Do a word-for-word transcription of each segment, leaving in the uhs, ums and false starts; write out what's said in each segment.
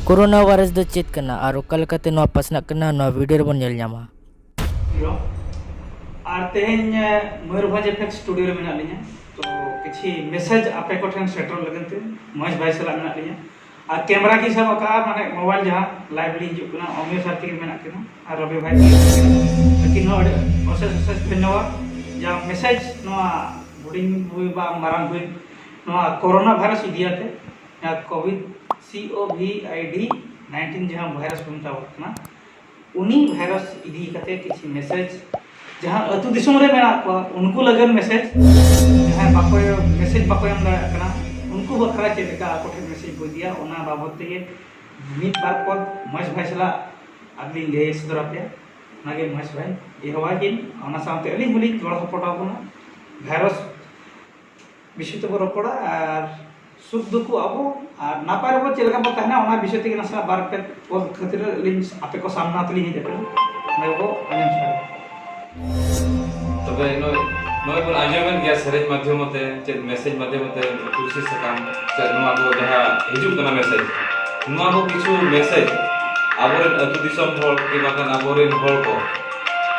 Corona virus ᱫᱚ ᱪᱮᱫ ᱠᱟᱱᱟ ᱟᱨ ᱚᱠᱟ ᱞᱮᱠᱟᱛᱮ ᱱᱚᱣᱟ ᱯᱟᱥᱱᱟᱜ ᱠᱟᱱᱟ, ᱱᱚᱣᱟ ᱵᱷᱤᱰᱤᱭᱳ ᱨᱮᱵᱚᱱ ᱧᱮᱞ ᱧᱟᱢᱟ᱾ ᱟᱨ ᱛᱮᱦᱮᱧ ᱢᱚᱭᱩᱨᱵᱷᱚᱸᱡᱽ ᱤᱯᱷᱮᱠᱴ ᱥᱴᱩᱰᱤᱭᱳ ᱨᱮ ᱢᱮᱱᱟᱜ ᱞᱤᱧᱟ᱾ ᱛᱚ ᱠᱤᱪᱷᱤ ᱢᱮᱥᱮᱡᱽ ᱟᱯᱮ ᱠᱚᱴᱷᱮᱱ ᱥᱮᱴᱮᱨ ᱞᱟᱹᱜᱤᱫ ᱛᱮ ᱢᱚᱦᱮᱥ ᱵᱷᱟᱭ ᱥᱟᱞᱟᱜ ᱢᱮᱱᱟᱜ ᱞᱤᱧᱟ᱾ ᱟᱨ ᱠᱮᱢᱮᱨᱟ ᱠᱤᱱ ᱥᱟᱵ ᱟᱠᱟᱫᱼᱟ, ᱢᱟᱱᱮ ᱢᱳᱵᱟᱭᱤᱞ ᱡᱟᱦᱟᱸ ᱞᱟᱭᱤᱵᱷ ᱞᱤᱧ ᱦᱤᱡᱩᱜ ᱠᱟᱱᱟ, ᱚᱢᱤᱭᱚ ᱥᱟᱨ ᱛᱟᱹᱠᱤᱱ ᱢᱮᱱᱟᱜ ᱠᱤᱱᱟ ᱟᱨ ᱨᱚᱵᱤ ᱵᱷᱟᱭ᱾ ᱟᱹᱠᱤᱱ ᱦᱚᱸ ᱟᱹᱰᱤ ᱚᱥᱮᱥ ᱚᱥᱮᱥ ᱫᱷᱚᱱᱭᱚᱵᱟᱫ᱾ ᱡᱟᱦᱟᱸ ᱢᱮᱥᱮᱡᱽ ᱱᱚᱣᱟ ᱦᱩᱰᱤᱧ ᱦᱩᱭ ᱵᱟ ᱢᱟᱨᱟᱝ ᱦᱩᱭ, ᱱᱚᱣᱟ ᱠᱳᱨᱳᱱᱟ ᱵᱷᱟᱭᱨᱟᱥ ᱤᱫᱤᱭᱟᱛᱮ, ᱡᱟᱦᱟᱸ ᱠᱳᱵᱷᱤᱰ, ᱥᱤ ᱳ ᱵᱷᱤ ᱟᱭ ᱰᱤ ᱱᱟᱭᱤᱱᱴᱤᱱ ᱡᱟᱦᱟᱸ ᱵᱷᱟᱭᱨᱟᱥ ᱠᱚ ᱢᱮᱛᱟᱣᱟᱜ ᱠᱟᱱᱟ, ᱩᱱᱤ ᱵᱷᱟᱭᱨᱟᱥ ᱤᱫᱤ ᱠᱟᱛᱮ ᱠᱤᱪᱷᱩ ᱢᱮᱥᱮᱡᱽ, ᱡᱟᱦᱟᱸ ᱟᱹᱛᱩ ᱫᱤᱥᱚᱢ ᱨᱮ ᱢᱮᱱᱟᱜ ᱠᱚᱣᱟ ᱩᱱᱠᱩ ᱞᱟᱹᱜᱤᱫ ᱢᱮᱥᱮᱡᱽ, ᱡᱟᱦᱟᱸᱭ ᱵᱟᱠᱚ ᱢᱮᱥᱮᱡᱽ ᱵᱟᱠᱚ ᱮᱢ ᱫᱟᱲᱮᱭᱟᱜ ᱠᱟᱱᱟ, ᱩᱱᱠᱩ ᱵᱟᱠᱷᱨᱟ ᱪᱮᱫ ᱞᱮᱠᱟ ᱟᱠᱚ ᱴᱷᱮᱱ ᱢᱮᱥᱮᱡᱽ ᱵᱚ ᱤᱫᱤᱭᱟ, ᱚᱱᱟ ᱵᱟᱵᱚᱫ ᱛᱮᱜᱮ ᱢᱤᱫ ᱵᱟᱨ ᱯᱚᱫ ᱢᱚᱦᱮᱥ ᱵᱷᱟᱭ ᱥᱟᱞᱟᱜ ᱟᱹᱞᱤᱧ ᱞᱟᱹᱭ ᱥᱚᱫᱚᱨ ᱟᱯᱮᱭᱟ᱾ ᱚᱱᱟᱜᱮ ᱢᱚᱦᱮᱥ ᱵᱷᱟᱭ, ᱮᱦᱚᱵᱟ ᱠᱤᱱ, ᱚᱱᱟ ᱥᱟᱶᱛᱮ ᱟᱹᱞᱤᱧ ᱦᱚᱸᱞᱤᱧ ᱜᱚᱲᱚ ᱥᱚᱯᱚᱦᱚᱫ ᱟᱵᱚᱱᱟ᱾ ᱵᱷᱟᱭᱨᱟᱥ ᱵᱤᱥᱚᱭ ᱛᱮᱵᱚ ᱨᱚᱯᱚᱲᱟ ᱟᱨ ᱥᱩᱠ ᱫᱩᱠ ᱟᱵᱚ ᱟᱨ ᱱᱟᱯᱟᱭ ᱨᱮᱵᱚ ᱪᱮᱫ ᱞᱮᱠᱟ ᱵᱚ ᱛᱟᱦᱮᱱᱟ, ᱚᱱᱟ ᱵᱤᱥᱚᱭ ᱛᱮᱜᱮ ᱱᱟᱥᱮᱱᱟᱜ ᱵᱟᱨ ᱯᱮ ᱯᱚᱫ ᱠᱷᱟᱹᱛᱤᱨ ᱟᱹᱞᱤᱧ ᱟᱯᱮ ᱠᱚ ᱥᱟᱢᱱᱟ ᱛᱮᱞᱤᱧ ᱦᱮᱡ ᱟᱠᱟᱱᱟ᱾ ᱚᱱᱟ ᱜᱮᱵᱚ ᱟᱸᱡᱚᱢ ᱥᱟᱰᱮ᱾ ᱛᱚᱵᱮ ᱱᱚᱜᱼᱚᱭ, ᱱᱚᱜᱼᱚᱭ ᱵᱚᱱ ᱟᱸᱡᱚᱢᱮᱫ ᱜᱮᱭᱟ ᱥᱮᱨᱮᱧ ᱢᱟᱫᱽᱫᱷᱚᱢ ᱛᱮ, ᱪᱮᱫ ᱢᱮᱥᱮᱡᱽ ᱢᱟᱫᱽᱫᱷᱚᱢ ᱛᱮ, ᱛᱩᱞᱥᱤ ᱥᱟᱠᱟᱢ ᱥᱮ ᱱᱚᱣᱟ ᱠᱚ ᱡᱟᱦᱟᱸ ᱦᱤᱡᱩᱜ ᱠᱟᱱᱟ ᱢᱮᱥᱮᱡᱽ, ᱱᱚᱣᱟ ᱠᱚ ᱠᱤᱪᱷᱩ ᱢᱮᱥᱮᱡᱽ ᱟᱵᱚᱨᱮᱱ ᱟᱹᱛᱩ ᱫᱤᱥᱚᱢ ᱦᱚᱲ ᱠᱤ ᱵᱟᱝᱠᱷᱟᱱ ᱟᱵᱚᱨᱮᱱ ᱦᱚᱲ ᱠᱚ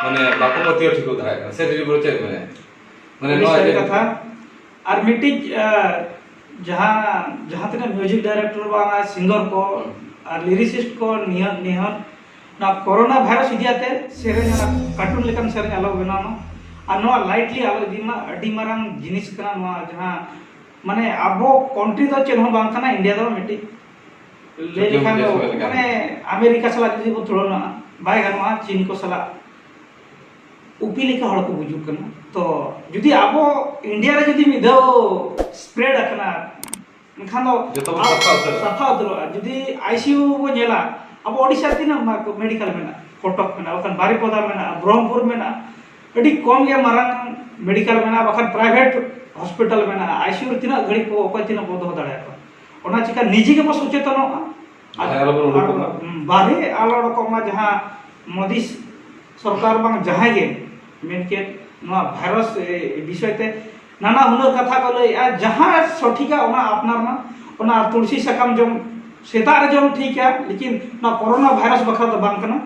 ᱢᱟᱱᱮ ᱵᱟᱠᱚ ᱯᱟᱹᱛᱭᱟᱹᱣ ᱴᱷᱤᱠ ᱫᱟᱲᱮᱭᱟᱜ ᱠᱟᱱᱟ᱾ ᱥᱮ ᱨᱤᱰᱤ ᱵᱚᱞᱮ ᱪᱮᱫ ᱢᱮᱱᱟ? ᱢᱟᱱᱮ ᱟᱹᱰᱤ ᱱᱚᱣᱟ ᱥᱟᱹᱨᱤ ᱡᱮ ᱠᱟᱛᱷᱟ᱾ ᱟᱨ ᱢᱤᱫᱴᱤᱡ, ᱟᱸ, ᱡᱟᱦᱟᱸ, ᱡᱟᱦᱟᱸ ᱛᱤᱱᱟᱹᱜ ᱢᱤᱣᱡᱤᱠ ᱰᱟᱭᱨᱮᱠᱴᱚᱨ ᱵᱟᱝ ᱥᱤᱝᱜᱟᱨ ᱠᱚ ᱦᱩᱸ᱾ ᱟᱨ ᱞᱤᱨᱤᱥᱤᱥᱴ ᱠᱚ ᱱᱤᱦᱟᱹᱛ, ᱱᱤᱦᱟᱹᱛ ᱱᱚᱣᱟ ᱠᱳᱨᱳᱱᱟ ᱵᱷᱟᱭᱨᱟᱥ ᱤᱫᱤ ᱠᱟᱛᱮ ᱥᱮᱨᱮᱧ, ᱚᱱᱟ ᱠᱟᱨᱴᱩᱱ ᱞᱮᱠᱟᱱ ᱥᱮᱨᱮᱧ ᱟᱞᱚ ᱵᱮᱱᱟᱣ ᱢᱟ᱾ ᱟᱨ ᱱᱚᱣᱟ ᱞᱟᱭᱤᱴᱞᱤ ᱟᱞᱚ ᱤᱫᱤ ᱢᱟ᱾ ᱟᱹᱰᱤ ᱢᱟᱨᱟᱝ ᱡᱤᱱᱤᱥ ᱠᱟᱱᱟ ᱱᱚᱣᱟ, ᱡᱟᱦᱟᱸ ᱢᱟᱱᱮ ᱟᱵᱚ ᱠᱚᱱᱴᱨᱤ ᱫᱚ ᱪᱮᱫ ᱦᱚᱸ ᱵᱟᱝ ᱠᱟᱱᱟ, ᱤᱱᱰᱤᱭᱟ ᱫᱚ ᱢᱤᱫᱴᱤᱡ ᱞᱟᱹᱭ ᱪᱷᱳᱴᱳ ᱞᱮᱠᱷᱟᱱ ᱫᱚ ᱢᱩᱡᱷᱟᱹ ᱥᱚᱸᱜᱮ ᱞᱮᱠᱟ᱾ ᱢᱟᱱᱮ ᱟᱢᱮᱨᱤᱠᱟ ᱥᱟᱞᱟᱜ ᱡᱩᱫᱤ ᱵᱚ ᱛᱩᱞᱚᱱᱟ, ᱵᱟᱭ ᱜᱟᱱᱚᱜᱼᱟ ᱪᱤᱱ ᱠᱚ ᱥᱟᱞᱟᱜ᱾ ᱩᱯᱤ ᱞᱮᱠᱟ ᱦᱚᱲ ᱠᱚ ᱜᱩᱡᱩᱜ ᱠᱟᱱᱟ᱾ ᱛᱚ ᱡᱩᱫᱤ ᱟᱵᱚ ᱤᱱᱰᱤᱭᱟ ᱨᱮ ᱡᱩᱫᱤ ᱢᱤᱫ ᱫᱷᱟᱣ ᱥᱯᱨᱮᱰ ᱟᱠᱟᱱᱟ, ᱮᱱᱠᱷᱟᱱ ᱫᱚ ᱡᱚᱛᱚ ᱵᱚᱱ ᱟᱵ-, ᱥᱟᱯᱷᱟ ᱩᱛᱟᱹᱨᱚᱜᱼᱟ᱾ ᱥᱟᱯᱷᱟ ᱩᱛᱟᱹᱨᱚᱜᱼᱟ᱾ ᱡᱩᱫᱤ ᱟᱭ ᱥᱤ ᱭᱩ ᱵᱚ ᱧᱮᱞᱟ, ᱟᱵᱚ ᱳᱰᱤᱥᱟ ᱨᱮ ᱛᱤᱱᱟᱹᱜ ᱢᱟ-, ᱢᱮᱰᱤᱠᱟᱞ ᱢᱮᱱᱟᱜᱼᱟ? ᱠᱚᱴᱚᱠ ᱢᱮᱱᱟᱜᱼᱟ, ᱵᱟᱠᱷᱟᱱ ᱵᱟᱨᱤᱯᱚᱫᱟ ᱢᱮᱱᱟᱜᱼᱟ, ᱵᱨᱚᱦᱢᱯᱩᱨ ᱢᱮᱱᱟᱜᱼᱟ, ᱟᱹᱰᱤ ᱠᱚᱢ ᱜᱮ ᱢᱟᱨᱟᱝ ᱢᱮᱰᱤᱠᱟᱞ ᱢᱮᱱᱟᱜᱼᱟ, ᱵᱟᱠᱷᱟᱱ ᱯᱨᱟᱭᱵᱷᱮᱴ ᱦᱚᱥᱯᱤᱴᱟᱞ ᱢᱮᱱᱟᱜᱼᱟ᱾ ᱟᱭ ᱥᱤ ᱭᱩ ᱨᱮ ᱛᱤᱱᱟᱹᱜ ᱜᱷᱟᱹᱲᱤᱡ ᱠᱚ, ᱚᱠᱚᱭ ᱛᱤᱱᱟᱹᱜ ᱵᱚ ᱫᱚᱦᱚ ᱫᱟᱲᱮᱭᱟᱠᱚᱣᱟ? ᱚᱱᱟ ᱪᱤᱠᱟ ᱱᱤᱡᱮ ᱜᱮᱵᱚ ᱥᱚᱪᱮᱛᱚᱱᱚᱜᱼᱟ᱾ ᱟᱨ ᱵᱟᱦᱨᱮ ᱟᱞᱚᱵᱚᱱ ᱩᱰᱩᱠᱚᱜ ᱢᱟ᱾ ᱦᱩᱸ, ᱵᱟᱦᱨᱮ ᱟᱞᱚ ᱩᱰᱩᱠᱚᱜ ᱢᱟ, ᱡᱟᱦᱟᱸ ᱢᱳᱫᱤ ᱥᱚᱨᱠᱟᱨ ᱵᱟᱝ ᱡᱟᱦᱟᱸᱭ ᱜᱮ ᱢᱮᱱ ᱠᱮᱫ, ᱱᱚᱣᱟ ᱵᱷᱟᱭᱨᱟᱥ, ᱮ, ᱵᱤᱥᱚᱭ ᱛᱮ ᱱᱟᱱᱟ ᱦᱩᱱᱟᱹᱨ ᱠᱟᱛᱷᱟ ᱠᱚ ᱞᱟᱹᱭᱮᱫᱼᱟ᱾ ᱡᱟᱦᱟᱸ ᱥᱚᱴᱷᱤᱠᱟ ᱚᱱᱟ ᱟᱯᱱᱟᱨ ᱢᱟ, ᱚᱱᱟ ᱛᱩᱞᱥᱤ ᱥᱟᱠᱟᱢ ᱡᱚᱢ ᱥᱮᱛᱟᱜ ᱨᱮ ᱡᱚᱢ ᱴᱷᱤᱠᱟ, ᱞᱮᱠᱤᱱ ᱱᱚᱣᱟ ᱠᱳᱨᱳᱱᱟ ᱵᱷᱟᱭᱨᱟᱥ ᱵᱟᱠᱷᱨᱟ ᱫᱚ ᱵᱟᱝ ᱠᱟᱱᱟ᱾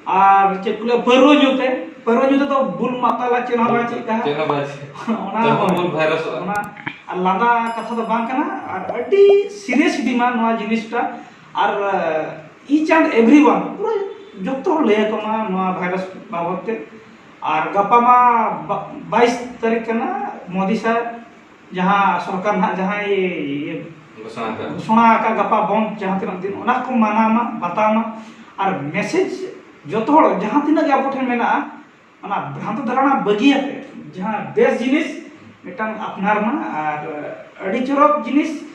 ᱟᱨ ᱪᱮᱫ ᱠᱚ ᱞᱟᱹᱭᱟ, ᱯᱟᱹᱨᱣᱟᱹ ᱧᱩ ᱛᱮ, ᱯᱟᱹᱨᱣᱟᱹ ᱧᱩ ᱛᱮᱫᱚ ᱵᱩᱞ ᱢᱟᱛᱟᱞᱟ, ᱪᱮᱫ ᱦᱚᱸ ᱵᱟᱭ ᱪᱮᱫ ᱠᱟᱜᱼᱟ᱾ ᱪᱮᱫ ᱦᱚᱸ ᱵᱟᱭ ᱪᱮᱫ᱾ ᱚᱱᱟ ᱛᱟᱹᱦᱩ ᱦᱳᱭ᱾ ᱵᱩᱞ ᱵᱷᱟᱭᱨᱟᱥᱚᱜᱼᱟ᱾ ᱚᱱᱟ ᱟᱨ ᱞᱟᱸᱫᱟ ᱠᱟᱛᱷᱟ ᱫᱚ ᱵᱟᱝ ᱠᱟᱱᱟ, ᱟᱨ ᱟᱹᱰᱤ serious ᱤᱫᱤ ᱢᱟ ᱱᱚᱣᱟ ᱡᱤᱱᱤᱥᱴᱟ᱾ ᱟᱨ each and everyone, ᱯᱩᱨᱟᱹ ᱡᱚᱛᱚ ᱦᱚᱲ ᱞᱟᱹᱭ ᱟᱠᱚ ᱢᱟ ᱱᱚᱣᱟ ᱵᱷᱟᱭᱨᱟᱥ ᱵᱟᱵᱚᱫ ᱛᱮ᱾ ᱟᱨ ᱜᱟᱯᱟ ᱢᱟ ᱵᱟ-, ᱵᱟᱭᱤᱥ ᱛᱟᱹᱨᱤᱠᱷ ᱠᱟᱱᱟ, ᱢᱳᱫᱤ ᱥᱟᱨ ᱡᱟᱦᱟᱸ ᱥᱚᱨᱠᱟᱨ ᱱᱟᱦᱟᱜ ᱡᱟᱦᱟᱸᱭ ᱤᱭᱟᱹ ᱜᱷᱳᱥᱚᱱᱟ ᱟᱠᱟᱫ᱾ ᱜᱷᱳᱥᱚᱱᱟ ᱟᱠᱟᱫ ᱜᱟᱯᱟ ᱵᱚᱱᱫ ᱡᱟᱦᱟᱸ ᱛᱤᱱᱟᱹᱜ ᱫᱤᱱ, ᱚᱱᱟ ᱠᱚ ᱢᱟᱱᱟᱣ ᱢᱟ, ᱵᱟᱛᱟᱣ ᱢᱟ᱾ ᱟᱨ message ᱡᱚᱛᱚ ᱦᱚᱲ ᱡᱟᱦᱟᱸ ᱛᱤᱱᱟᱹᱜ ᱜᱮ ᱟᱵᱚ ᱴᱷᱮᱱ ᱢᱮᱱᱟᱜᱼᱟ, ᱚᱱᱟ ᱵᱷᱨᱟᱱᱛ ᱫᱷᱟᱨᱟᱱᱟ ᱵᱟᱹᱜᱤᱭᱟᱛᱮ ᱡᱟᱦᱟᱸ ᱵᱮᱥ ᱡᱤᱱᱤᱥ ᱢᱤᱫᱴᱟᱝ ᱟᱯᱱᱟᱨ ᱢᱟ᱾ ᱟᱨ ᱟᱹᱰᱤ ᱪᱚᱨᱚᱠ ᱡᱤᱱᱤᱥ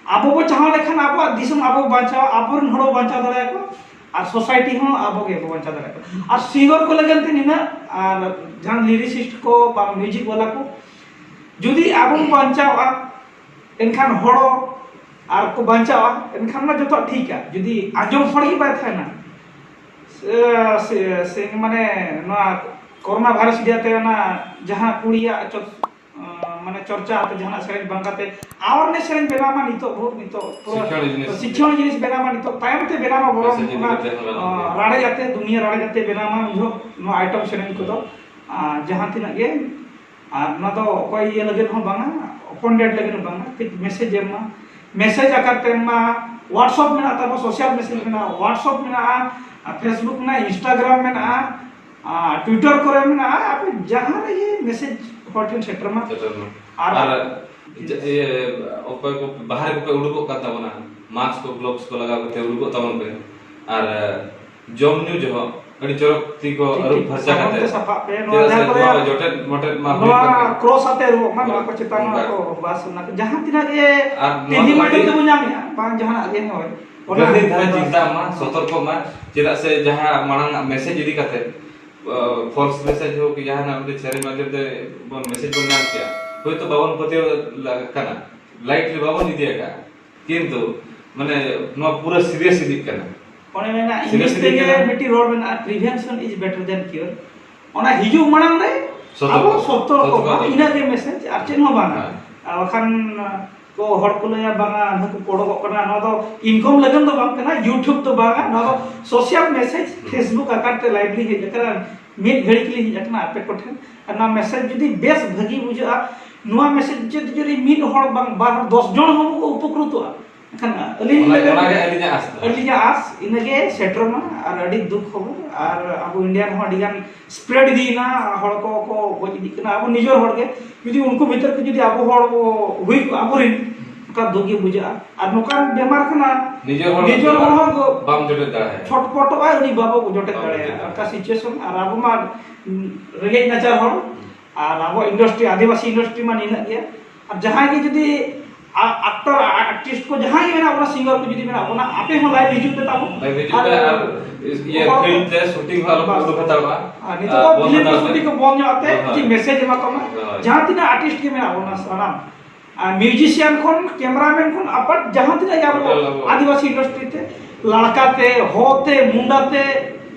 ᱟᱵᱚ ᱵᱚ ᱪᱟᱦᱟᱣ ᱞᱮᱠᱷᱟᱱ ᱟᱵᱚᱣᱟᱜ ᱫᱤᱥᱚᱢ ᱟᱵᱚ ᱵᱟᱧᱪᱟᱣᱟ, ᱟᱵᱚᱨᱮᱱ ᱦᱚᱲ ᱵᱚ ᱵᱟᱧᱪᱟᱣ ᱫᱟᱲᱮᱭᱟᱠᱚᱣᱟ, ᱟᱨ society ᱦᱚᱸ ᱟᱵᱚ ᱜᱮᱵᱚ ᱵᱟᱧᱪᱟᱣ ᱫᱟᱲᱮᱭᱟᱠᱚᱣᱟ᱾ ᱟᱨ singer ᱠᱚ ᱞᱟᱹᱜᱤᱫ ᱛᱮ ᱱᱤᱱᱟᱹᱜ, ᱟᱨ ᱡᱟᱦᱟᱸ lyricist ᱠᱚ ᱵᱟᱝ music ᱵᱟᱞᱟ ᱠᱚ, ᱡᱩᱫᱤ ᱟᱵᱚ ᱵᱚ ᱵᱟᱧᱪᱟᱣᱟ, ᱮᱱᱠᱷᱟᱱ ᱦᱚᱲ ᱟᱨ ᱠᱚ ᱵᱟᱧᱪᱟᱣᱟ, ᱮᱱᱠᱷᱟᱱ ᱢᱟ ᱡᱚᱛᱚᱣᱟᱜ ᱴᱷᱤᱠᱟ᱾ ᱡᱩᱫᱤ ᱟᱸᱡᱚᱢ ᱦᱚᱲ ᱜᱮ ᱵᱟᱭ ᱛᱟᱦᱮᱱᱟ, ᱥᱮ, ᱥᱮ, ᱥᱮ, ᱢᱟᱱᱮ ᱱᱚᱣᱟ ᱠᱳᱨᱳᱱᱟ ᱵᱷᱟᱭᱨᱟᱥ ᱤᱫᱤ ᱠᱟᱛᱮ ᱚᱱᱟ ᱡᱟᱦᱟᱸ ᱠᱩᱲᱤᱭᱟᱜ ᱪᱚ-, ᱢᱟᱱᱮ ᱪᱚᱨᱪᱟ ᱟᱛᱮ ᱡᱟᱦᱟᱱᱟᱜ ᱥᱮᱨᱮᱧ ᱵᱟᱝ ᱠᱟᱛᱮ awareness ᱥᱮᱨᱮᱧ ᱵᱮᱱᱟᱣ ᱢᱟ ᱱᱤᱛᱚᱜ ᱵᱷᱳᱨ, ᱱᱤᱛᱚᱜ ᱯᱩᱨᱟᱹ ᱥᱤᱠᱷᱱᱟᱹᱛ ᱡᱤᱱᱤᱥ᱾ ᱥᱤᱠᱷᱱᱟᱹᱛ ᱡᱤᱱᱤᱥ ᱵᱮᱱᱟᱣ ᱢᱟ ᱱᱤᱛᱚᱜ, ᱛᱟᱭᱚᱢ ᱛᱮ ᱵᱮᱱᱟᱣ ᱢᱟ ᱵᱚᱨᱚᱝ message ᱤᱫᱤ ᱚᱱᱟ, ᱠᱟᱛᱮ ᱦᱚᱸ ᱜᱟᱱᱚᱜ ᱜᱮᱭᱟ᱾ ᱨᱟᱲᱮᱡ ᱟᱛᱮ, ᱫᱩᱱᱤᱭᱟᱹ ᱨᱟᱲᱮᱡ ᱟᱛᱮ ᱵᱮᱱᱟᱣ ᱢᱟ ᱩᱱ ᱡᱚᱦᱚᱜ ᱱᱚᱣᱟ item ᱥᱮᱨᱮᱧ ᱠᱚᱫᱚ, ᱟᱨ ᱡᱟᱦᱟᱸ ᱛᱤᱱᱟᱹᱜ ᱜᱮ, ᱟᱨ ᱱᱚᱣᱟ ᱫᱚ ᱚᱠᱚᱭ ᱤᱭᱟᱹ ᱞᱟᱹᱜᱤᱫ ᱦᱚᱸ ᱵᱟᱝᱟ, ᱚᱯᱚᱱ ᱰᱮᱰ ᱞᱟᱹᱜᱤᱫ ᱦᱚᱸ ᱵᱟᱝᱟ, ᱠᱟᱹᱡ message ᱮᱢ ᱢᱟ, message ᱟᱠᱟᱨ ᱛᱮ ᱮᱢ ᱢᱟ, WhatsApp ᱢᱮᱱᱟᱜ ᱛᱟᱵᱚ, social message ᱢᱮᱱᱟᱜᱼᱟ, WhatsApp ᱢᱮᱱᱟᱜᱼᱟ, ᱟᱨ Facebook ᱢᱮᱱᱟᱜᱼᱟ, Instagram ᱢᱮᱱᱟᱜᱼᱟ, ᱟᱨ Twitter ᱠᱚᱨᱮ ᱢᱮᱱᱟᱜᱼᱟ, ᱟᱯᱮ ᱡᱟᱦᱟᱸ ᱨᱮᱜᱮ message ᱦᱚᱲ ᱴᱷᱮᱱ ᱥᱮᱴᱮᱨ ᱢᱟ᱾ ᱥᱮᱴᱮᱨ ᱢᱟ᱾ ᱟᱨ ᱟᱨ ᱡᱟ-, ᱤᱭᱟᱹ, ᱚᱠᱚᱭ ᱠᱚ ᱵᱟᱦᱨᱮ ᱠᱚᱯᱮ ᱩᱰᱩᱠᱚᱜ ᱠᱟᱱ ᱛᱟᱵᱚᱱᱟ, mask ᱠᱚ, gloves ᱠᱚ ᱞᱟᱜᱟᱣ ᱠᱟᱛᱮ ᱩᱰᱩᱠᱚᱜ ᱛᱟᱵᱚᱱ ᱯᱮ᱾ ᱟᱨ ᱡᱚᱢ ᱧᱩ ᱡᱚᱦᱚᱜ ᱟᱹᱰᱤ ᱪᱚᱨᱚᱠ ᱛᱤ ᱠᱚ ᱴᱷᱤᱠ, ᱟᱹᱨᱩᱵ ᱴᱷᱤᱠ᱾ ᱯᱷᱟᱨᱪᱟ ᱥᱟᱵᱚᱱ ᱠᱟᱛᱮ᱾ ᱛᱮ ᱥᱟᱯᱷᱟᱜ ᱯᱮ, ᱱᱚᱣᱟ ᱪᱮᱫᱟᱜ ᱥᱮ ᱡᱟᱦᱟᱸ ᱠᱚᱨᱮ ᱱᱚᱣᱟ ᱡᱚᱴᱮᱫ ᱢᱚᱴᱮᱫ ᱢᱟ ᱦᱩᱭᱩᱜ ᱱᱚᱣᱟ ᱠᱟᱱ ᱜᱮ᱾ Cross ᱟᱛᱮ ᱟᱹᱨᱩᱵᱚᱜ ᱢᱟ, ᱱᱚᱣᱟ ᱚᱱᱠᱟ᱾ ᱠᱚ ᱪᱮᱛᱟᱱ ᱱᱚᱣᱟ ᱠᱚ ᱵᱟᱥ ᱚᱱᱟ ᱠᱚ ᱡᱟᱦᱟᱸ ᱛᱤᱱᱟᱹᱜ ᱜᱮ ᱟᱨ ᱱᱚᱣᱟ ᱛᱤᱦᱤᱧ ᱫᱚ ᱢᱟᱹᱴᱤ ᱟᱹᱰᱤ ᱛᱮᱵᱚᱱ ᱧᱟᱢᱮᱜᱼᱟ, ᱵᱟᱝ ᱡᱟᱦᱟᱱᱟᱜ ᱜᱮ ᱦᱳᱭ᱾ ᱚᱱᱟ ᱜᱟᱹᱦᱤᱨ ᱫᱷᱟᱨᱟ ᱪᱤᱱᱛᱟ ᱢᱟ, ᱥᱚᱛᱚᱨᱠᱚ ᱢᱟ, ᱪᱮᱫᱟᱜ ᱥᱮ ᱡᱟᱦᱟᱸ ᱢᱟᱲᱟᱝ ᱟᱜ message ᱤᱫᱤ ᱠᱟᱛᱮ, ᱟᱸ, false message ᱦᱳᱠ, ᱡᱟᱦᱟᱱᱟᱜ ᱢᱤᱫᱴᱮᱱ ᱥᱮᱨᱮᱧ ᱢᱟᱫᱽᱫᱷᱚᱢ ᱛᱮ ᱵᱚᱱ message ᱵᱚᱱ ᱧᱟᱢ ᱠᱮᱭᱟ, ᱦᱳᱭᱛᱳ ᱵᱟᱵᱚᱱ ᱯᱟᱹᱛᱭᱟᱹᱣ ᱞᱟ-, ᱠᱟᱱᱟ, lightly ᱵᱟᱵᱚᱱ ᱤᱫᱤ ᱟᱠᱟᱫᱼᱟ, ᱠᱤᱱᱛᱩ ᱢᱟᱱᱮ ᱱᱚᱣᱟ ᱯᱩᱨᱟᱹ serious ᱤᱫᱤᱜ ᱠᱟᱱᱟ᱾ ᱚᱱᱮ ᱢᱮᱱᱟ, serious English ᱤᱫᱤᱜ ᱛᱮᱜᱮ ᱠᱟᱱᱟ᱾ ᱢᱤᱫᱴᱤᱡ ᱨᱚᱲ ᱢᱮᱱᱟᱜᱼᱟ, "Prevention is better than cure." ᱚᱱᱟ ᱦᱤᱡᱩᱜ ᱢᱟᱲᱟᱝ ᱨᱮ ᱥᱚᱛᱚᱨᱠᱚ᱾ ᱟᱵᱚ ᱥᱚᱛᱚᱨᱠᱚ ᱥᱚᱛᱚᱨᱠᱚ ᱢᱟ, ᱫᱚ᱾ ᱤᱱᱟᱹᱜᱮ message, ᱟᱨ ᱪᱮᱫ ᱦᱚᱸ ᱵᱟᱝᱟ᱾ ᱦᱮᱸ᱾ ᱟᱨ ᱵᱟᱠᱷᱟᱱ, ᱠᱚ ᱦᱚᱲ ᱠᱚ ᱞᱟᱹᱭᱟ, "ᱵᱟᱝᱟ, ᱱᱩᱠᱩ ᱠᱚ ᱚᱰᱚᱠᱚᱜ ᱠᱟᱱᱟ, ᱱᱚᱣᱟ ᱫᱚ ᱤᱱᱠᱚᱢ ᱞᱟᱹᱜᱤᱫ ᱫᱚ ᱵᱟᱝ ᱠᱟᱱᱟ, YouTube ᱫᱚ ᱵᱟᱝᱟ, ᱱᱚᱣᱟ ᱫᱚ ᱥᱳᱥᱟᱞ ᱢᱮᱥᱮᱡᱽ, ᱯᱷᱮᱥᱵᱩᱠ ᱟᱠᱟᱨ ᱛᱮ ᱞᱟᱭᱤᱵᱷ ᱞᱤᱧ ᱦᱮᱡ ᱟᱠᱟᱱᱟ, ᱢᱤᱫ ᱜᱷᱟᱹᱲᱤᱡ ᱞᱤᱧ ᱦᱮᱡ ᱟᱠᱟᱱᱟ ᱟᱯᱮ ᱠᱚᱴᱷᱮᱱ, ᱟᱨ ᱱᱚᱣᱟ ᱢᱮᱥᱮᱡᱽ ᱡᱩᱫᱤ ᱵᱮᱥ ᱵᱷᱟᱹᱜᱤ ᱵᱩᱡᱷᱟᱹᱜᱼᱟ, ᱱᱚᱣᱟ ᱢᱮᱥᱮᱡᱽ ᱡᱩᱫᱤ ᱢᱤᱫ ᱦᱚᱲ ᱵᱟᱝ ᱵᱟᱨ ᱦᱚᱲ, ᱫᱚᱥ ᱡᱚᱱ ᱦᱚᱸ ᱠᱚ ᱩᱯᱚᱠᱨᱤᱛᱚᱜᱼᱟ, ᱮᱱᱠᱷᱟᱱ ᱟᱹᱞᱤᱧ ᱚᱱᱟ- ᱞᱟᱹᱜᱤᱫ ᱚᱱᱟᱜᱮ ᱟᱹᱞᱤᱧᱟᱜ ᱟᱥ ᱫᱚ᱾ ᱟᱹᱞᱤᱧᱟᱜ ᱟᱥ ᱤᱱᱟᱹᱜᱮ ᱥᱮᱴᱮᱨᱚᱜ ᱢᱟ᱾ ᱟᱨ ᱟᱹᱰᱤ ᱫᱩᱠ ᱠᱷᱚᱵᱚᱨ, ᱟᱨ ᱟᱵᱚ ᱤᱱᱰᱤᱭᱟ ᱨᱮᱦᱚᱸ ᱟᱹᱰᱤ ᱜᱟᱱ ᱥᱯᱨᱮᱰ ᱤᱫᱤᱭᱮᱱᱟ, ᱦᱚᱲ ᱠᱚ ᱠᱚ ᱜᱚᱡ ᱤᱫᱤᱜ ᱠᱟᱱᱟ, ᱟᱵᱚ ᱱᱤᱡᱮᱨ ᱦᱚᱲ ᱜᱮ᱾ ᱡᱩᱫᱤ ᱩᱱᱠᱩ ᱵᱷᱤᱛᱟᱹᱨ ᱠᱚ ᱡᱩᱫᱤ ᱟᱵᱚ ᱦᱚᱲ ᱵᱚ ᱦᱩᱭ ᱠᱚᱜᱼᱟ, ᱟᱵᱚᱨᱮᱱ, ᱚᱱᱠᱟ ᱫᱩᱠ ᱜᱮ ᱵᱩᱡᱷᱟᱹᱜᱼᱟ᱾ ᱟᱨ ᱱᱚᱝᱠᱟᱱ ᱵᱮᱢᱟᱨ ᱠᱟᱱᱟ, ᱱᱤᱡᱮᱨ ᱦᱚᱲ ᱱᱤᱡᱮᱨ ᱦᱚᱲ ᱦᱚᱸ ᱜᱚ- ᱵᱟᱢ ᱡᱚᱴᱮᱫ ᱫᱟᱲᱮᱭᱟᱜᱼᱟ᱾ ᱪᱷᱚᱴᱯᱚᱴᱚᱜᱼᱟᱭ, ᱩᱱᱤ ᱵᱟᱵᱚ ᱡᱚᱴᱮᱫ ᱵᱟᱵᱚ ᱫᱟᱲᱮᱭᱟᱜᱼᱟ᱾ ᱡᱚᱴᱮᱫ ᱚᱱᱠᱟ ᱥᱤᱪᱩᱭᱮᱥᱚᱱ, ᱟᱨ ᱟᱵᱚ ᱢᱟ, ᱩᱸ, ᱨᱮᱸᱜᱮᱡ ᱱᱟᱪᱟᱨ ᱦᱚᱲ, ᱟᱨ ᱟᱵᱚ ᱤᱱᱰᱟᱥᱴᱨᱤ, ᱟᱹᱫᱤᱵᱟᱹᱥᱤ ᱤᱱᱰᱟᱥᱴᱨᱤ ᱢᱟ ᱱᱤᱱᱟᱹᱜ ᱜᱮ᱾ ᱟᱨ ᱡᱟᱦᱟᱸᱭ ᱜᱮ ᱡᱩᱫᱤ ᱟ-, ᱟᱠᱴᱚᱨ, ᱟ-, ᱟᱨᱴᱤᱥᱴ ᱠᱚ ᱡᱟᱦᱟᱸᱭ ᱜᱮ ᱢᱮᱱᱟᱜ ᱵᱚᱱᱟ, ᱥᱤᱝᱜᱟᱨ ᱠᱚ ᱡᱩᱫᱤ ᱢᱮᱱᱟᱜ ᱵᱚᱱᱟ, ᱟᱯᱮ ᱦᱚᱸ ᱞᱟᱭᱤᱵᱷ ᱦᱤᱡᱩᱜ ᱯᱮ ᱛᱟᱵᱚᱱ᱾ ᱞᱟᱭᱤᱵᱷ ᱦᱤᱡᱩᱜ ᱟᱨ ᱯᱮ, ᱟᱨ ᱤᱭᱟᱹ, ᱦᱚᱲ ᱯᱷᱤᱞᱢ ᱛᱮ ᱥᱩᱴᱤᱝ ᱦᱚᱸ ᱟᱞᱚ ᱯᱮ ᱵᱟᱥ᱾ ᱩᱰᱩᱠ ᱦᱟᱛᱟᱲᱚᱜᱼᱟ᱾ ᱟᱨ ᱱᱤᱛᱚᱜ ᱟᱨ ᱫᱚ ᱵᱚᱱᱫᱚ ᱯᱷᱤᱞᱢ ᱠᱚ ᱦᱟᱛᱟᱲ ᱯᱮ᱾ ᱥᱩᱴᱤᱝ ᱠᱚ ᱵᱚᱱᱫ ᱧᱚᱜ ᱟᱛᱮ ᱦᱳᱭ᱾ ᱢᱤᱫᱴᱤᱡ ᱢᱮᱥᱮᱡᱽ ᱮᱢᱟ ᱠᱚᱢᱟ᱾ ᱦᱳᱭ᱾ ᱡᱟᱦᱟᱸ ᱛᱤᱱᱟᱹᱜ ᱟᱨᱴᱤᱥᱴ ᱜᱮ ᱢᱮᱱᱟᱜ ᱵᱚᱱᱟ ᱥᱟᱱᱟᱢ, ᱟᱨ ᱢᱤᱣᱡᱤᱥᱤᱭᱟᱱ ᱠᱷᱚᱱ, ᱠᱮᱢᱮᱨᱟᱢᱮᱱ ᱠᱷᱚᱱ ᱟᱯᱟᱛ ᱡᱟᱦᱟᱸ ᱛᱤᱱᱟᱹᱜ ᱜᱮ ᱟᱵᱚ ᱴᱳᱴᱟᱞ ᱟᱵᱚ᱾ ᱟᱹᱫᱤᱵᱟᱹᱥᱤ ᱤᱱᱰᱟᱥᱴᱨᱤ ᱛᱮ, ᱞᱟᱲᱠᱟ ᱛᱮ, ᱦᱚ ᱛᱮ, ᱢᱩᱱᱰᱟ ᱛᱮ,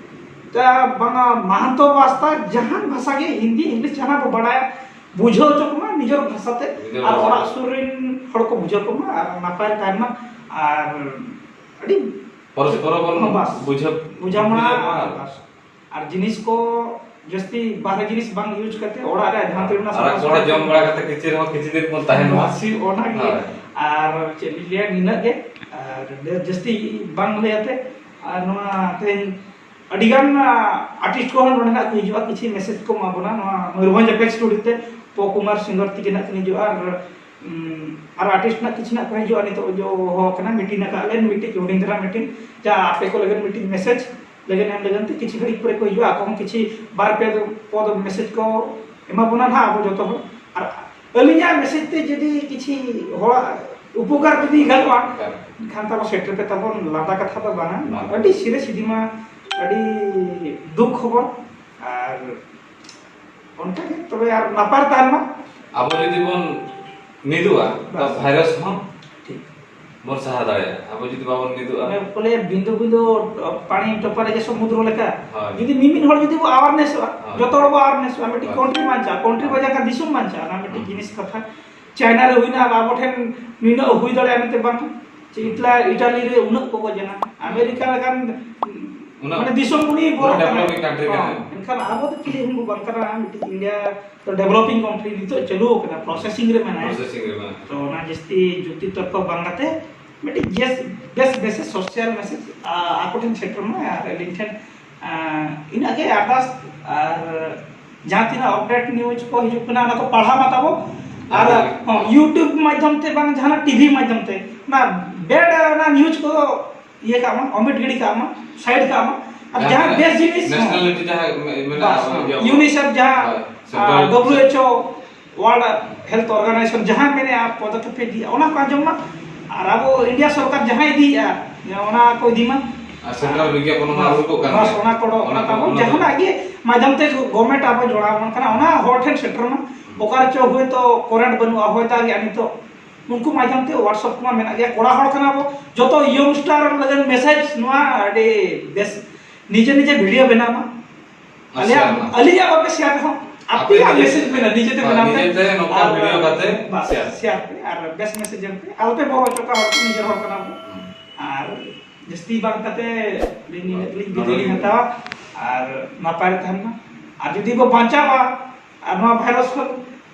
ᱪᱟ ᱵᱟᱝᱟ ᱢᱟᱦᱟᱱᱛᱚ ᱵᱟᱥᱛᱟ, ᱡᱟᱦᱟᱱ ᱵᱷᱟᱥᱟ ᱜᱮ, ᱦᱤᱱᱫᱤ, ᱤᱝᱞᱤᱥ, ᱡᱟᱦᱟᱸ ᱵᱚ ᱵᱟᱲᱟᱭᱟ, ᱵᱩᱡᱷᱟᱹᱣ ᱦᱚᱪᱚ ᱠᱚᱢᱟ ᱱᱤᱡᱮᱨ ᱵᱷᱟᱥᱟ ᱛᱮ, ᱱᱤᱡᱮᱨ ᱟᱨ ᱵᱷᱟᱥᱟ ᱚᱲᱟᱜ ᱛᱮ᱾ ᱥᱩᱨ ᱨᱮᱱ ᱦᱚᱲ ᱠᱚ ᱵᱩᱡᱷᱟᱹᱣ ᱠᱚᱢᱟ ᱟᱨ ᱱᱟᱯᱟᱭ ᱛᱟᱦᱮᱱ ᱢᱟ᱾ ᱟᱨ ᱟᱹᱰᱤ ᱯᱚᱨᱚᱥᱯᱚᱨ ᱵᱚᱱ ᱵᱟᱥ᱾ ᱵᱩᱡᱷᱟᱹᱣ, ᱵᱩᱡᱷᱟᱹᱣ ᱢᱟ᱾ ᱵᱩᱡᱷᱟᱹᱣ ᱢᱟ᱾ ᱟᱨ ᱵᱟᱥ᱾ ᱟᱨ ᱡᱤᱱᱤᱥ ᱠᱚ ᱡᱟᱹᱥᱛᱤ ᱵᱟᱦᱨᱮ ᱡᱤᱱᱤᱥ ᱵᱟᱝ ᱤᱭᱩᱡᱽ ᱠᱟᱛᱮ ᱚᱲᱟᱜ ᱨᱮ ᱡᱟᱦᱟᱸ ᱛᱤᱱᱟᱹᱜ ᱟᱨᱟᱜ ᱥᱟᱯᱷᱟ ᱠᱚᱲᱟ ᱥᱟᱯᱷᱤ ᱡᱚᱢ ᱵᱟᱲᱟ ᱠᱟᱛᱮ ᱠᱤᱪᱤ ᱨᱮᱦᱚᱸ ᱠᱤᱪᱷᱩ ᱫᱤᱱ ᱵᱚᱱ ᱛᱟᱦᱮᱱ ᱢᱟ᱾ ᱵᱟᱥ, ᱚᱱᱟ ᱜᱮ᱾ ᱦᱳᱭ᱾ ᱟᱨ ᱪᱮᱫ ᱞᱤᱧ ᱞᱟᱹᱭᱟ, ᱱᱤᱱᱟᱹᱜ ᱜᱮ᱾ ᱟᱨ ᱰᱷᱮᱨ ᱡᱟᱹᱥᱛᱤ ᱵᱟᱝ ᱞᱟᱹᱭ ᱟᱛᱮ, ᱟᱨ ᱱᱚᱣᱟ ᱛᱮᱦᱮᱧ ᱟᱹᱰᱤ ᱜᱟᱱ, ᱟ, ᱟᱨᱴᱤᱥᱴ ᱠᱚᱦᱚᱸ ᱱᱚᱰᱮ ᱱᱟᱜ ᱠᱚ ᱦᱤᱡᱩᱜᱼᱟ, ᱠᱤᱪᱷᱤ ᱢᱮᱥᱮᱡᱽ ᱠᱚ ᱮᱢᱟ ᱵᱚᱱᱟ ᱱᱚᱣᱟ ᱢᱚᱭᱩᱨᱵᱷᱚᱸᱡᱽ ᱮᱯᱮᱠᱥ ᱥᱴᱩᱰᱤᱭᱳ ᱛᱮ᱾ ᱯᱚ ᱠᱩᱢᱟᱨ ᱥᱤᱝᱜᱚᱨ ᱛᱤᱠᱤᱱ ᱱᱟᱜ ᱠᱤᱱ ᱦᱤᱡᱩᱜᱼᱟ, ᱟᱨ, ᱩᱢ, ᱟᱨ ᱟᱨᱴᱤᱥᱴ ᱱᱟᱜ ᱠᱤᱪᱷᱤ ᱱᱟᱜ ᱠᱚ ᱦᱤᱡᱩᱜᱼᱟ᱾ ᱱᱤᱛᱚᱜ ᱡᱚ ᱦᱚᱦᱚ ᱠᱟᱱᱟ, ᱢᱤᱴᱤᱝ ᱟᱠᱟᱫ ᱞᱮ, ᱢᱤᱫᱴᱤᱡ ᱦᱩᱰᱤᱧ ᱫᱷᱟᱨᱟ ᱢᱤᱴᱤᱝ, ᱡᱟ ᱟᱯᱮ ᱠᱚ ᱞᱟᱹᱜᱤᱫ ᱢᱤᱫᱴᱤᱡ ᱢᱮᱥᱮᱡᱽ ᱞᱟᱹᱜᱤᱫ ᱮᱢ ᱞᱟᱹᱜᱤᱫ ᱛᱮ ᱠᱤᱪᱷᱤ ᱜᱷᱟᱹᱲᱤᱡ ᱯᱚᱨᱮ ᱠᱚ ᱦᱤᱡᱩᱜᱼᱟ᱾ ᱟᱠᱚ ᱦᱚᱸ ᱠᱤᱪᱷᱤ ᱵᱟᱨ ᱯᱮ ᱯᱚᱫ ᱢᱮᱥᱮᱡᱽ ᱠᱚ ᱮᱢᱟ ᱵᱚᱱᱟ ᱱᱟᱦᱟᱜ ᱟᱵᱚ ᱡᱚᱛᱚ ᱦᱚᱲ᱾ ᱟᱨ ᱟᱹᱞᱤᱧᱟᱜ ᱢᱮᱥᱮᱡᱽ ᱛᱮ ᱡᱩᱫᱤ ᱠᱤᱪᱷᱤ ᱦᱚᱲᱟᱜ ᱩᱯᱚᱠᱟᱨ ᱡᱩᱫᱤ ᱜᱟᱱᱚᱜᱼᱟ, ᱦᱮᱸ᱾ ᱮᱱᱠᱷᱟᱱ ᱛᱟᱵᱚ ᱥᱮᱴᱮᱨ ᱯᱮ ᱛᱟᱵᱚᱱ, ᱞᱟᱸᱫᱟ ᱠᱟᱛᱷᱟ ᱫᱚ ᱵᱟᱝᱟ᱾ ᱵᱟᱝ᱾ ᱟᱹᱰᱤ serious ᱤᱫᱤ ᱢᱟ, ᱟᱹᱰᱤ ᱫᱩᱠ ᱠᱷᱚᱵᱚᱨ᱾ ᱟᱨ ᱚᱱᱠᱟ ᱜᱮ ᱛᱚᱵᱮ ᱟᱨ ᱱᱟᱯᱟᱭ ᱛᱟᱦᱮᱱ ᱢᱟ᱾ ᱟᱵᱚ ᱡᱩᱫᱤ ᱵᱚᱱ ᱢᱤᱫᱚᱜᱼᱟ, ᱛᱚ ᱵᱟᱥ᱾ ᱵᱷᱟᱭᱨᱟᱥ ᱦᱚᱸ ᱴᱷᱤᱠ᱾ ᱵᱚᱱ ᱥᱟᱦᱟ ᱫᱟᱲᱮᱭᱟᱜᱼᱟ᱾ ᱟᱵᱚ ᱡᱩᱫᱤ ᱵᱟᱵᱚᱱ ᱢᱤᱫᱚᱜᱼᱟ᱾ ᱢᱟᱱᱮ ᱠᱚ ᱞᱟᱹᱭᱟ, ᱵᱤᱱᱫᱩ ᱵᱤᱱᱫᱩ ᱯᱟᱱᱤ ᱴᱚᱯᱟᱨ ᱨᱮᱜᱮ ᱥᱚᱢᱩᱫᱨᱚ ᱞᱮᱠᱟ᱾ ᱦᱳᱭ᱾ ᱡᱩᱫᱤ ᱢᱤᱢᱤᱫ ᱦᱚᱲ ᱡᱩᱫᱤ ᱵᱚ awarenessᱚᱜᱼᱟ, ᱦᱳᱭ᱾ ᱡᱚᱛᱚ ᱦᱚᱲ ᱵᱚ awarenessᱚᱜᱼᱟ, ᱢᱤᱫᱴᱤᱡ ᱦᱳᱭ᱾ Country ᱵᱟᱧᱪᱟᱜᱼᱟ, country ᱦᱳᱭ᱾ ᱵᱟᱧᱪᱟᱣ ᱠᱷᱟᱱ ᱫᱤᱥᱚᱢ ᱵᱟᱧᱪᱟᱜᱼᱟ, ᱚᱱᱟ ᱢᱤᱫᱴᱤᱡ ᱦᱩᱸ᱾ ᱡᱤᱱᱤᱥ ᱠᱟᱛᱷᱟ᱾ ᱪᱟᱭᱱᱟ ᱨᱮ ᱦᱩᱭᱱᱟ, ᱟᱵᱚ ᱴᱷᱮᱱ ᱱᱤᱱᱟᱹᱜ ᱦᱩᱭ ᱫᱟᱲᱮᱭᱟᱜᱼᱟ ᱢᱮᱱᱛᱮ ᱵᱟᱝ᱾ ᱪᱮ ᱤᱴᱞᱟ-, ᱤᱴᱟᱞᱤ ᱨᱮ ᱩᱱᱟᱹᱜ ᱠᱚ ᱜᱚᱡ ᱮᱱᱟ, ᱟᱢᱮᱨᱤᱠᱟ ᱞᱮᱠᱟᱱ ᱩᱱᱟᱹᱜ, ᱢᱟᱱᱮ ᱫᱤᱥᱚᱢ ᱩᱱᱤ ᱩᱱᱟᱹᱜ ᱵᱚᱲᱚ ᱠᱟᱱᱟ᱾ Developing country ᱠᱟᱱᱟ᱾ ᱦᱚᱸ, ᱮᱱᱠᱷᱟᱱ ᱟᱵᱚ ᱫᱚ ᱪᱤᱞᱤ ᱦᱚᱸ ᱵᱟᱝ ᱠᱟᱱᱟ, ᱢᱤᱫᱴᱤᱡ ᱤᱱᱰᱤᱭᱟ ᱫᱚ developing country ᱱᱤᱛᱚᱜ ᱪᱟᱹᱞᱩ ᱟᱠᱟᱱᱟ, processing ᱨᱮ ᱢᱮᱱᱟᱭᱟ᱾ Processing ᱨᱮ ᱢᱮᱱᱟᱭᱟ᱾ ᱛᱚ ᱚᱱᱟ ᱡᱟᱹᱥᱛᱤ ᱡᱩᱠᱛᱤ ᱛᱚᱨᱠᱚ ᱵᱟᱝ ᱠᱟᱛᱮ ᱢᱤᱫᱴᱤᱡ ᱡᱮᱥ-, ᱵᱮᱥ ᱵᱮᱥ social message, ᱟ, ᱟᱠᱚ ᱴᱷᱮᱱ ᱥᱮᱴᱮᱨ ᱢᱟ ᱟᱨ ᱟᱹᱞᱤᱧ ᱴᱷᱮᱱ, ᱟ, ᱤᱱᱟᱹᱜ ᱜᱮ ᱟᱨᱫᱟᱥ᱾ ᱟᱨ ᱡᱟᱦᱟᱸ ᱛᱤᱱᱟᱹᱜ update news ᱠᱚ ᱦᱤᱡᱩᱜ ᱠᱟᱱᱟ, ᱚᱱᱟ ᱠᱚ ᱯᱟᱲᱦᱟᱣ ᱢᱟ ᱛᱟᱵᱚ᱾ ᱟᱨ, ᱦᱳᱭ᱾ ᱦᱚᱸ, YouTube ᱢᱟᱫᱽᱫᱷᱚᱢ ᱛᱮ ᱵᱟᱝ ᱡᱟᱦᱟᱱᱟᱜ TV ᱢᱟᱫᱽᱫᱷᱚᱢ ᱛᱮ, ᱚᱱᱟ bad, ᱚᱱᱟ news ᱠᱚ ᱤᱭᱟᱹ ᱠᱟᱜ ᱢᱟ, omit ᱜᱤᱰᱤ ᱠᱟᱜ ᱢᱟ, side ᱠᱟᱜ ᱢᱟ᱾ ᱟᱨ ᱡᱟᱦᱟᱸ ᱡᱟᱦᱟᱸ ᱵᱮᱥ ᱡᱤᱱᱤᱥ, nationality ᱡᱟᱦᱟᱸ ᱢᱮ-, ᱢᱮᱱᱟᱜᱼᱟ, ᱵᱟᱥ, ᱤᱭᱟᱹ, UNICEF ᱡᱟᱦᱟᱸ, ᱦᱳᱭ, ᱟᱨ central W H O, World Health Organization ᱡᱟᱦᱟᱸ ᱢᱮᱱᱮᱜᱼᱟ, ᱯᱚᱫᱚᱠᱷᱮᱯ ᱯᱮ ᱤᱫᱤᱭᱟ, ᱚᱱᱟ ᱠᱚ ᱟᱸᱡᱚᱢ ᱢᱟ᱾ ᱟᱨ ᱟᱵᱚ ᱤᱱᱰᱤᱭᱟ ᱥᱚᱨᱠᱟᱨ ᱡᱟᱦᱟᱸᱭ ᱤᱫᱤᱭᱮᱜᱼᱟ, ᱚᱱᱟ ᱠᱚ ᱤᱫᱤ ᱢᱟ᱾ ᱟᱨ central ᱵᱤᱜᱽᱜᱟᱯᱚᱱ ᱢᱟ ᱵᱟᱥ, ᱩᱰᱩᱠᱚᱜ ᱠᱟᱱ ᱵᱟᱥ, ᱜᱮᱭᱟ᱾ ᱚᱱᱟ ᱠᱚ ᱚᱰᱚᱠ ᱚᱱᱟ ᱠᱟᱱᱟ ᱛᱟᱵᱚ᱾ ᱚᱱᱟ ᱫᱚ ᱡᱟᱦᱟᱱᱟᱜ ᱜᱮ ᱢᱟᱫᱽᱫᱷᱚᱢ ᱛᱮ government ᱟᱵᱚ ᱡᱚᱲᱟᱣ ᱵᱚᱱ ᱠᱟᱱᱟ, ᱚᱱᱟ ᱦᱚᱲ ᱴᱷᱮᱱ ᱥᱮᱴᱮᱨ ᱢᱟ᱾ ᱚᱠᱟ ᱨᱮᱪᱚ ᱦᱳᱭᱛᱳ current ᱵᱟᱹᱱᱩᱜᱼᱟ, ᱦᱚᱭ ᱫᱟᱜᱮᱜᱼᱟ ᱱᱤᱛᱚᱜ, ᱩᱱᱠᱩ ᱢᱟᱫᱽᱫᱷᱚᱢ ᱛᱮ WhatsApp ᱠᱚᱢᱟ ᱢᱮᱱᱟᱜ ᱜᱮᱭᱟ᱾ ᱠᱚᱲᱟ ᱦᱚᱲ ᱠᱟᱱᱟ ᱵᱚ, ᱡᱚᱛᱚ youngster ᱞᱟᱹᱜᱤᱫ message ᱱᱚᱣᱟ ᱟᱹᱰᱤ ᱵᱮᱥ, ᱱᱤᱡᱮ ᱱᱤᱡᱮ video ᱵᱮᱱᱟᱣ ᱢᱟ᱾ ᱟᱨ ᱟᱞᱮᱭᱟᱜ, share ᱢᱟ᱾ ᱟᱹᱞᱤᱧᱟᱜ ᱵᱟᱯᱮ share ᱨᱮᱦᱚᱸ, ᱟᱯᱮ ᱟᱯᱮᱭᱟᱜ ᱱᱤᱡᱮ, message ᱢᱮᱱᱟᱜᱼᱟ, ᱱᱤᱡᱮᱛᱮ ᱦᱳᱭ, ᱵᱮᱱᱟᱣ ᱯᱮ᱾ ᱱᱤᱡᱮᱛᱮ ᱱᱚᱝᱠᱟ ᱟᱨ video ᱠᱟᱛᱮ ᱵᱟᱥ, share᱾ Share ᱯᱮ ᱟᱨ ᱵᱮᱥ message ᱮᱢ ᱯᱮ, ᱟᱞᱚᱯᱮ ᱵᱚᱦᱚᱜ ᱦᱚᱪᱚ ᱠᱚᱣᱟ, ᱦᱚᱲ ᱠᱚ ᱱᱤᱡᱮᱨ ᱦᱚᱲ ᱠᱟᱱᱟ ᱵᱚ᱾ ᱦᱩᱸ᱾ ᱟᱨ ᱡᱟᱹᱥᱛᱤ ᱵᱟᱝ ᱠᱟᱛᱮ ᱟᱹᱞᱤᱧ ᱱᱤᱱᱟᱹᱜ ᱜᱮᱞᱤᱧ ᱵᱤᱫᱟᱹᱭ ᱞᱤᱧ ᱦᱟᱛᱟᱣᱟ᱾ ᱟᱨ ᱱᱟᱯᱟᱭ ᱨᱮ ᱛᱟᱦᱮᱱ ᱢᱟ᱾ ᱟᱨ ᱡᱩᱫᱤ ᱵᱚ ᱵᱟᱧᱪᱟᱣᱟ, ᱟᱨ ᱱᱚᱣᱟ virus ᱠᱷᱚᱱ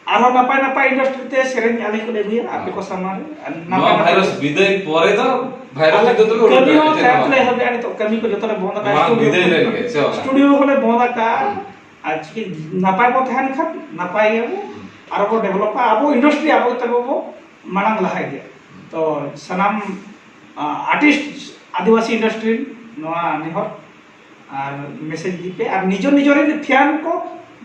ᱟᱨᱦᱚᱸ ᱱᱟᱯᱟᱭ ᱱᱟᱯᱟᱭ industry ᱛᱮ ᱥᱮᱨᱮᱧ ᱟᱞᱮ ᱠᱚᱞᱮ ᱟᱹᱜᱩᱭᱟ ᱟᱯᱮ ᱠᱚ ᱥᱟᱢᱟᱝ ᱨᱮ᱾ ᱟᱨ ᱱᱟᱯᱟᱭ ᱱᱚᱣᱟ ᱱᱟᱯᱟᱭ virus ᱵᱤᱫᱟᱹᱭ ᱯᱚᱨᱮ ᱫᱚ virus ᱟᱞᱮ ᱡᱩᱫᱟᱹ ᱛᱮᱵᱚ ᱠᱟᱹᱢᱤ ᱩᱰᱩᱠ ᱦᱚᱸ ᱫᱟᱲᱮᱭᱟᱜᱼᱟ, ᱪᱮᱫ ᱛᱟᱭᱚᱢ ᱦᱚᱸ ᱛᱮᱞᱮ ᱵᱟᱝ᱾ ᱮᱦᱚᱵ ᱮᱫᱟ, ᱱᱤᱛᱚᱜ ᱠᱟᱹᱢᱤ ᱠᱚ ᱡᱚᱛᱚ ᱞᱮ ᱵᱚᱱᱫ ᱟᱠᱟᱫᱼᱟ᱾ ᱢᱟᱲᱟᱝ ᱥᱴᱩᱰᱤᱭᱳ ᱵᱤᱫᱟᱹᱭ ᱞᱮᱱ ᱜᱮ, ᱥᱮ ᱵᱟᱝ? ᱥᱴᱩᱰᱤᱭᱳ ᱦᱚᱸᱞᱮ ᱵᱚᱱᱫ ᱟᱠᱟᱫᱼᱟ᱾ ᱦᱩᱸ᱾ ᱟᱨ ᱪᱤᱠᱟᱹ ᱱᱟᱯᱟᱭ ᱵᱚ ᱛᱟᱦᱮᱱ ᱠᱷᱟᱱ ᱱᱟᱯᱟᱭ ᱜᱮᱭᱟᱵᱚ᱾ ᱦᱩᱸ᱾ ᱟᱨ ᱵᱚ developᱟ, ᱟᱵᱚ industry ᱟᱵᱚ ᱛᱮᱵᱚ ᱵᱚ ᱢᱟᱲᱟᱝ ᱞᱟᱦᱟ ᱤᱫᱤᱭᱟ᱾ ᱦᱩᱸ᱾ ᱛᱚ ᱥᱟᱱᱟᱢ, ᱟ, artist, ᱟᱹᱫᱤᱵᱟᱹᱥᱤ industry ᱱᱚᱣᱟ ᱱᱮᱦᱚᱨ ᱟᱨ message ᱤᱫᱤ ᱯᱮ, ᱟᱨ ᱱᱤᱡᱚ ᱱᱤᱡᱚ ᱨᱮᱱ fan ᱠᱚ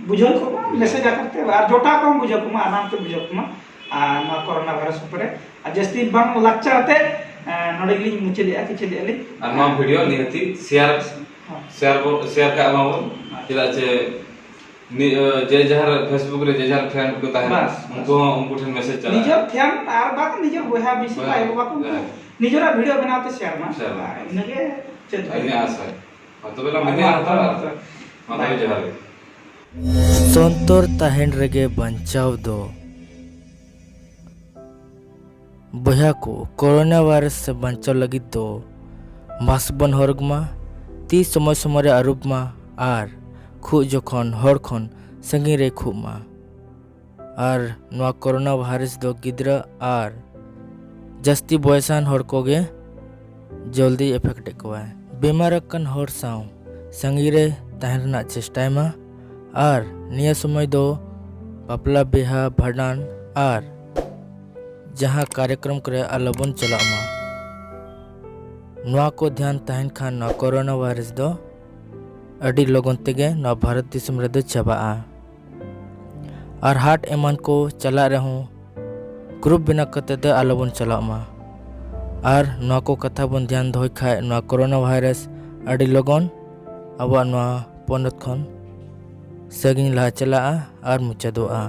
ᱵᱩᱡᱷᱟᱹᱣ ᱠᱚᱢᱟ, message ᱟᱠᱟᱨ ᱛᱮ, ᱟᱨ ᱡᱚᱴᱟᱣ ᱠᱚᱦᱚᱸ ᱵᱩᱡᱷᱟᱹᱣ ᱠᱚᱢᱟ, ᱟᱨ ᱱᱟᱢ ᱛᱮ ᱵᱩᱡᱷᱟᱹᱣ ᱠᱚᱢᱟ᱾ ᱟᱨ ᱱᱚᱣᱟ corona virus ᱩᱯᱚᱨᱮ ᱟᱨ ᱡᱟᱹᱥᱛᱤ ᱵᱟᱝ ᱞᱟᱠᱪᱟᱨ ᱟᱛᱮ, ᱮ, ᱱᱚᱰᱮ ᱜᱮᱞᱤᱧ ᱢᱩᱪᱟᱹᱫᱮᱜᱼᱟ, ᱠᱮᱪᱮᱫᱮᱜᱼᱟ ᱞᱤᱧ᱾ ᱟᱨ ᱱᱚᱣᱟ video ᱱᱤᱦᱟᱹᱛᱤ share, ᱦᱚᱸ᱾ Share ᱵᱚ, share ᱠᱟᱜ ᱢᱟᱵᱚᱱ, ᱦᱚᱸ᱾ ᱪᱮᱫᱟᱜ ᱪᱮ ᱱᱤ-, ᱮ, ᱡᱮ ᱡᱟᱦᱟᱸ Facebook ᱨᱮ ᱡᱮ ᱡᱟᱦᱟᱸ fan ᱠᱚ ᱛᱟᱦᱮᱱᱟ, ᱵᱟᱥ, ᱩᱱᱠᱩ ᱵᱟᱥ᱾ ᱦᱚᱸ ᱩᱱᱠᱩ ᱴᱷᱮᱱ message ᱪᱟᱞᱟᱜᱼᱟ᱾ ᱱᱤᱡᱮᱨ fan ᱟᱨ ᱵᱟᱝ ᱱᱤᱡᱮᱨ ᱵᱚᱭᱦᱟ ᱢᱤᱥᱤ ᱦᱮᱸ, ᱟᱭᱳ ᱵᱟᱵᱟ ᱠᱚ, ᱩᱱᱠᱩ ᱦᱮᱸ᱾ ᱱᱤᱡᱮᱨᱟᱜ video ᱵᱮᱱᱟᱣ ᱛᱮ share ᱢᱟ᱾ Share ᱢᱟ᱾ ᱤᱱᱟᱹᱜᱮ ᱪᱮᱫ ᱟᱹᱞᱤᱧᱟᱜ ᱟᱥᱟ᱾ ᱢᱟ ᱛᱚᱵᱮ ᱞᱟᱝ ᱟᱭᱢᱟ ᱵᱤᱫᱟᱹᱭ ᱦᱟᱛᱟᱣᱟ᱾ ᱦᱟᱛᱟᱣᱟ᱾ ᱢᱟ ᱛᱚᱵᱮ ᱡᱚᱦᱟᱨ ᱜᱮ᱾ ᱥᱚᱱᱛᱚᱨ ᱛᱟᱦᱮᱱ ᱨᱮᱜᱮ ᱵᱟᱧᱪᱟᱣ ᱫᱚ᱾ ᱵᱚᱭᱦᱟ ᱠᱚ, ᱠᱳᱨᱳᱱᱟ ᱵᱷᱟᱭᱨᱟᱥ ᱥᱮ ᱵᱟᱧᱪᱟᱣ ᱞᱟᱹᱜᱤᱫ ᱫᱚ ᱢᱟᱥᱠ ᱵᱚᱱ ᱦᱚᱨᱚᱜᱽ ᱢᱟ, ᱛᱤ ᱥᱚᱢᱚᱭ ᱥᱚᱢᱚᱭ ᱨᱮ ᱟᱹᱨᱩᱵ ᱢᱟ ᱟᱨ ᱠᱷᱩᱜ ᱡᱚᱠᱷᱚᱱ ᱦᱚᱲ ᱠᱷᱚᱱ ᱥᱟᱺᱜᱤᱧ ᱨᱮ ᱠᱷᱩᱜ ᱢᱟ᱾ ᱟᱨ ᱱᱚᱣᱟ ᱠᱳᱨᱳᱱᱟ ᱵᱷᱟᱭᱨᱟᱥ ᱫᱚ ᱜᱤᱫᱽᱨᱟᱹ ᱟᱨ ᱡᱟᱹᱥᱛᱤ ᱵᱚᱭᱮᱥᱟᱱ ᱦᱚᱲ ᱠᱚᱜᱮ ᱡᱚᱞᱫᱤ ᱮᱯᱷᱮᱠᱴ ᱮᱫ ᱠᱚᱣᱟᱭ᱾ ᱵᱤᱢᱟᱨ ᱟᱠᱟᱱ ᱦᱚᱲ ᱥᱟᱶ ᱥᱟᱺᱜᱤᱧ ᱨᱮ ᱛᱟᱦᱮᱱ ᱨᱮᱱᱟᱜ ᱪᱮᱥᱴᱟᱭ ᱢᱟ᱾ ᱟᱨ ᱱᱤᱭᱟᱹ ᱥᱚᱢᱚᱭ ᱫᱚ ᱵᱟᱯᱞᱟ, ᱵᱤᱦᱟ, ᱵᱷᱟᱸᱰᱟᱱ ᱟᱨ ᱡᱟᱦᱟᱸ ᱠᱟᱨᱭᱚᱠᱨᱚᱢ ᱠᱚᱨᱮ ᱟᱞᱚᱵᱚᱱ ᱪᱟᱞᱟᱜ ᱢᱟ᱾ ᱱᱚᱣᱟ ᱠᱚ ᱫᱷᱮᱭᱟᱱ ᱛᱟᱦᱮᱱ ᱠᱷᱟᱱ ᱱᱚᱣᱟ ᱠᱳᱨᱳᱱᱟ ᱵᱷᱟᱭᱨᱟᱥ ᱫᱚ ᱟᱹᱰᱤ ᱞᱚᱜᱚᱱ ᱛᱮᱜᱮ ᱱᱚᱣᱟ ᱵᱷᱟᱨᱚᱛ ᱫᱤᱥᱚᱢ ᱨᱮᱫᱚ ᱪᱟᱵᱟᱜᱼᱟ᱾ ᱟᱨ ᱦᱟᱴ ᱮᱢᱟᱱ ᱠᱚ ᱪᱟᱞᱟᱜ ᱨᱮᱦᱚᱸ ᱜᱨᱩᱯ ᱵᱮᱱᱟᱣ ᱠᱟᱛᱮ ᱫᱚ ᱟᱞᱚᱵᱚᱱ ᱪᱟᱞᱟᱜ ᱢᱟ᱾ ᱟᱨ ᱱᱚᱣᱟ ᱠᱚ ᱠᱟᱛᱷᱟ ᱵᱚᱱ ᱫᱷᱮᱭᱟᱱ ᱫᱚᱦᱚᱭ ᱠᱷᱟᱱ ᱱᱚᱣᱟ ᱠᱳᱨᱳᱱᱟ ᱵᱷᱟᱭᱨᱟᱥ ᱟᱹᱰᱤ ᱞᱚᱜᱚᱱ ᱟᱵᱚᱣᱟᱜ ᱱᱚᱣᱟ ᱯᱚᱱᱚᱛ ᱠᱷᱚᱱ ᱥᱟᱺᱜᱤᱧ ᱞᱟᱦᱟ ᱪᱟᱞᱟᱜᱼᱟ ᱟᱨ ᱢᱩᱪᱟᱹᱫᱚᱜᱼᱟ᱾